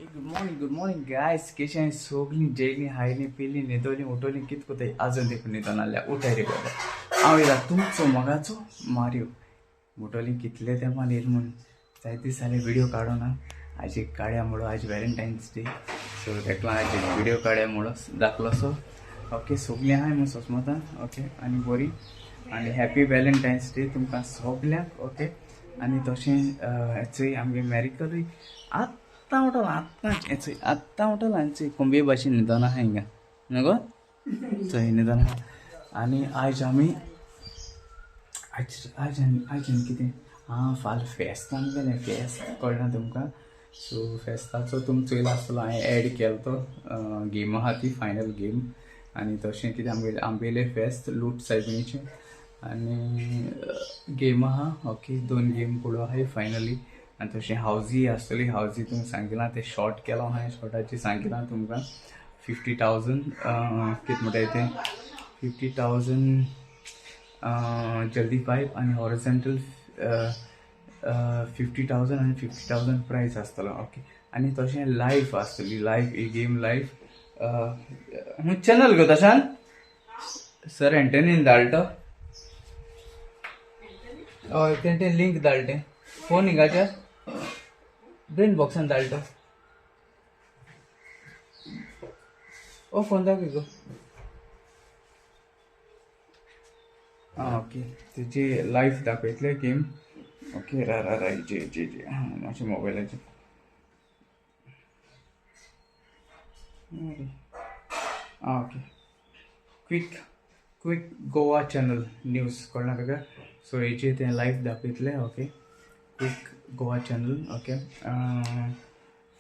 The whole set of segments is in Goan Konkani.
गुड मॉर्निंग गायस, कशें आहाय सगळीं? जेयलीं, खायलीं, पिलीं, न्हिदोलीं, उठोलीं, कित कोताय? आजून देखून न्हिदोन आसल्या, उठाय रे बाबा. हांव येयला तुमचो मोगाचो मारियो. उठोलीं कितले तेंपान येयल म्हूण, जायते दीस जाले व्हिडियो काडूं ना. आयज एक काडया म्हणून, आयज व्हॅलेंटायन्स डे, सो तेका लागून आयज एक व्हिडियो काडया म्हणून दाखलोसो. ओके, सगळीं आहाय म्हूण सोसमता. ओके, आनी बरी आनी हॅपी व्हॅलेंटायन्स डे तुमकां सगल्यांक. ओके, आनी तशें हेचोय आमगे मॅरिकलूय आत्तां उठलो, आत्तां हेचोय आत्तां उठलो आनी कोंबये भाशेन न्हिदोन आहा हिंगा न्हू गो, चोय न्हिदोन आहा. आनी आयज आमी आयज आयज आनी आयज आनी कितें आं, फाल्यां फेस्त आमगेलें, फेस्त कळना तुमकां. सो फेस्ताचो तुमी चोयला आसतलो, हांवें एड केलो तो गेम आहा ती फायनल गेम. आनी तशें कितें आमगेलें आंबेले फेस्त लूट सायबिणीचें आनी गेम आहा. ओके, 2 गेम पुरो आहाय फायनली. आनी तशें हावजी आसतली, हावजी तुमकां सांगिलां, तें शॉर्ट केलो हांवें, शॉर्टाचें सांगिलां तुमकां 50,000 कितें म्हणटाय तें 50,000 जल्दी पायप आनी हॉरिझॉन्टल 50,000 आनी 50,000 प्रायस आसतलो. ओके, आनी तशें लायफ आसतली, लायफ ही गेम लायफ चॅनल गो तशान सर एंटनीन धाडलो, हय तें लिंक धाडलें फोन हिंगाच्या ब्रेन बॉक्सान धाडलो. ओ फोन दाखय गो. आं ओके, तेजी लायफ दाखयतले गेम. ओके, रा रा रा जे जे जे आं मातशें मोबायलाचेर. आं okay, quick quick Goa channel news कळना तुका. सो हेचेर तें life दाखयतलें. Okay, quick Goa channel. Okay,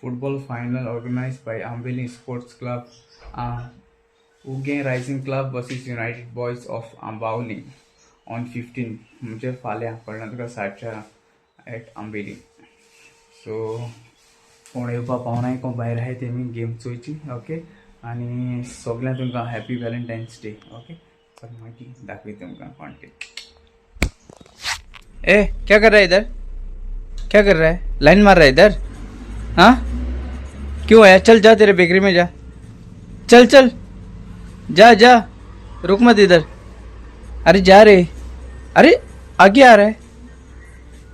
football final organise by Ambeli sports club, Uge rising club versus united boys of Ambavali on 15 म्हणजे फाल्यां कळना तुका 4:30 एट आंबेली. सो कोण येवपा पावनाय, कोण भायर आहाय तेमी गेम चोयची. ओके, आनी सगळ्यांक तुमकां हॅपी व्हॅलेंटायन्स डे. ओके, चल मागीर दाखय तुमकां कॉन्टेक्ट. ए क्या कर रहा है इधर, क्या कर रहा है? लाइन मार रहा है इधर? हाँ क्यों आया? चल जा तेरे बेकरी में जा, चल चल जा जा, रुक मत इधर. अरे जा रे, अरे आगे आ रहा है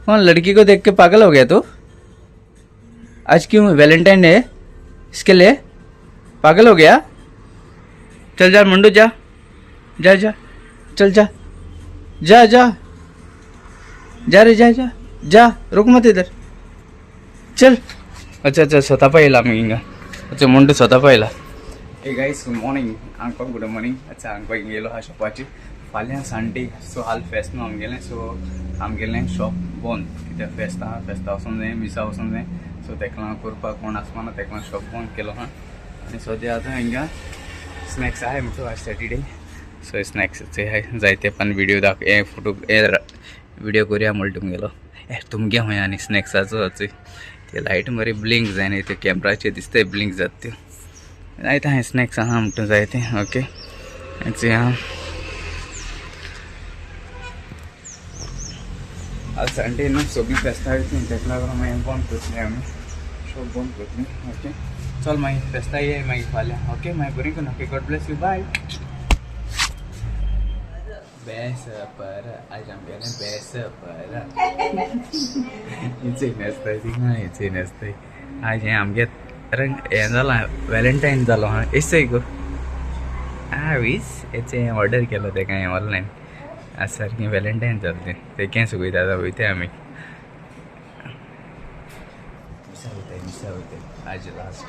कौन? लड़की को देख के पागल हो गया तू? आज क्यों वैलेंटाइन है इसके लिए पागल हो गया? चल जा मुंडू, जा जा जा, चल जा जा जा जा रे, जा जा जा, रुक मत इधर, चल. अच्छा अच्छा, स्वतः पाहिला आमी हिंगा. अच्छा मुंडू स्वतः पाहिला. ए गायस, गुड मॉर्निंग आंकपाक, गुड मॉर्निंग. अच्छा आंकपाक गेलो आहा शॉपाचेर. फाल्यां संडे, सो हाल फेस्त न्हू आमगेलें, सो आमगेलें शॉप बंद कित्याक फेस्त आहा, फेस्ता वचोंक जाय, मिसा वचोंक जाय. सो तेका लागून करपाक कोण आसपाना, तेका लागून शॉप बंद केलो आहा. आनी सद्या आतां हिंगा स्नॅक्स आहाय म्हणटा, आज सॅटर्डे, सो स्नॅक्स आहाय जायते. पण व्हिडिओ दाख, हे फोटो हे व्हिडिओ करुया म्हणटा तुमगेलो. ए तुमगे खंय आनी स्नॅक्साचो ते लायट मरे ब्लिंक जायना, ते कॅमराचेर दिसता ब्लिंक जाता त्यो. जायते आहाय स्नॅक्स आहा म्हणटा जायते. ओके, हेचे आहा. आज संडे न्हू, सगळीं फेस्तां वयतलीं, तेका लागून मागीर बंद करतली आमी शॉप बंद करतली. ओके, चल मागीर फेस्तां ये मागीर फाल्यां. ओके, मागीर बरी करून. Okay, God bless you, bye. बेस पर आज आमगेलें बेस पर हेचय न्हेसताय थिंगा, हेचय न्हेसताय. आज हें आमगे रंग हें जालां, व्हॅलेंटायन जालो आहा. एसय गो आवीस हेचें ऑर्डर केलो तेका हांवें ऑनलायन. आज सारकें व्हॅलेंटायन जालें तें, तें केंस सुकयता आतां वयताय आमी, मिसा वयताय, मिसा वयताय. आज लास्ट,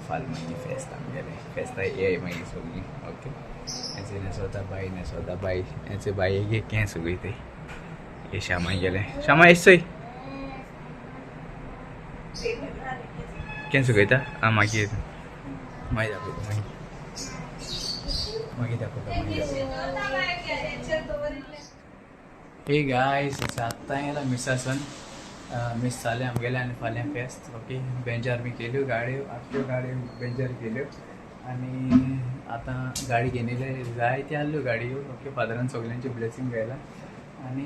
फाल्यां मागीर फेस्त आमगेलें, फेस्ता येय मागीर सगळीं. ओके, हेचे न्हेसोता बाय, न्हेसोता बाय, हेचे बायेगे केंस सुकयताय. हे श्यामा गेलें, श्यामा एसय केंस सुकयता. आं मागीर मागीर दाखयता, मागीर मागीर दाखयता, मागीर दाखयता. हे गायस, आत्तां येयला मिसासन, मिस जालें आमगेलें आनी फाल्यां फेस्त. ओके, बेंचार बी केल्यो गाडयो, आख्ख्यो गाडयो बेंचार केल्यो आनी आतां गाडी घेवन येयले, जायत्यो आहल्यो गाडयो. ओके, फादरान सगल्यांची ब्लेसींग घेयला आनी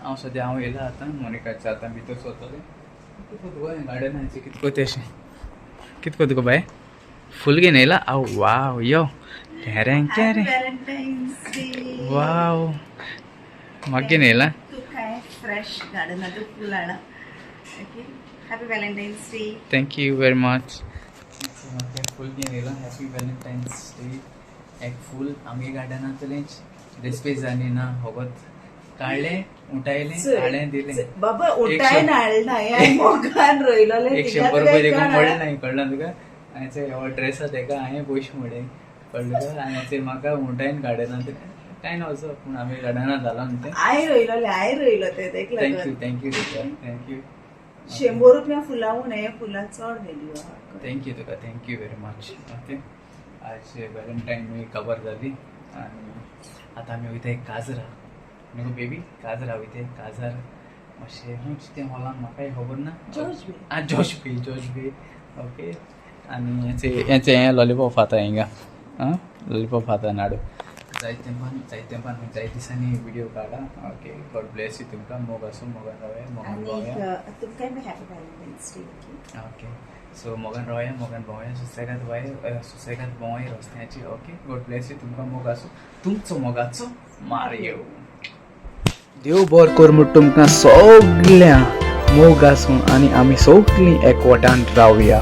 हांव सद्या हांव येयला आतां मोनिकाच्या आतां भितर सोदतलें. गोंय गार्डनाचें कितको तेशें. कितको तुका बाय फूल घेवन येयला. आव वाव, यो केरें केरें. व्हॅलेंटायन्स डे. वाव, म्हाका घेवन येयला. तूं काय फ्रेश गार्डनांत फूल हाडा. Okay, happy Valentine's Day. Thank you very much. म्हाका फूल घेवन येयला. Happy valentine's day. एक फूल आमगे गार्डनांतलेंच, रेस्पेज जाली ना, होगत काडलें, उठायलें, हाडलें, दिलें. बाबा, उठाय हाडना, हांवें मोगान रोयलोलें. 100 रुपया देखून मोडलें नाही, कळ्ळें तुका? हांवें हो ड्रेस आसा तेका हांवें पयशे मोडले, कळ्ळें तुका? आनी ते म्हाका उठायन गार्डनांत कांय ना वचो, पूण आमी गार्डनांत जालां न्हू तें. हांवें रोयलोलें, हांवें रोयलो तें तेका thank you. लागून. Thank you तुका, thank you. 100 रुपया फुलां हून हे फुलां चड व्हेल्यू आहा. Thank you तुका, thank you very much. Okay, आज व्हॅलेंटायन खबर जाली आनी आतां आमी वयता एक काजरा न्हू बेबी? काजरा वयता. काजार मातशें खंयच तें हॉलान, म्हाकाय खबर ना. जॉर्ज बे. आं, जॉर्ज बे, जॉर्ज बे. ओके, आनी हेचे हें लॉलीपॉप खाता हिंगा. आं, लॉलीपॉप खाता नाडू. जायते तेंपान, जायते तेंपान, जायते दिसांनी व्हिडिओ काडला. Okay, God Blaise you. तुमकां मोग आसूं, मोगान रावया, मोगान आनी भोंवया. तुमकांय बी happy Valentine's day. Okay. Okay, so मोगान रावया, मोगान भोंवया, सुसेगाद वय, सुसेगाद भोंवया रस्त्याची. Okay, God Blaise you. तुमकां मोग आसूं. तुमचो मोगाचो मारयो. देव बर कर म्हूण तुमकां सगळ्या मोग आसूं आनी आमी सगळीं एकवटान रावया.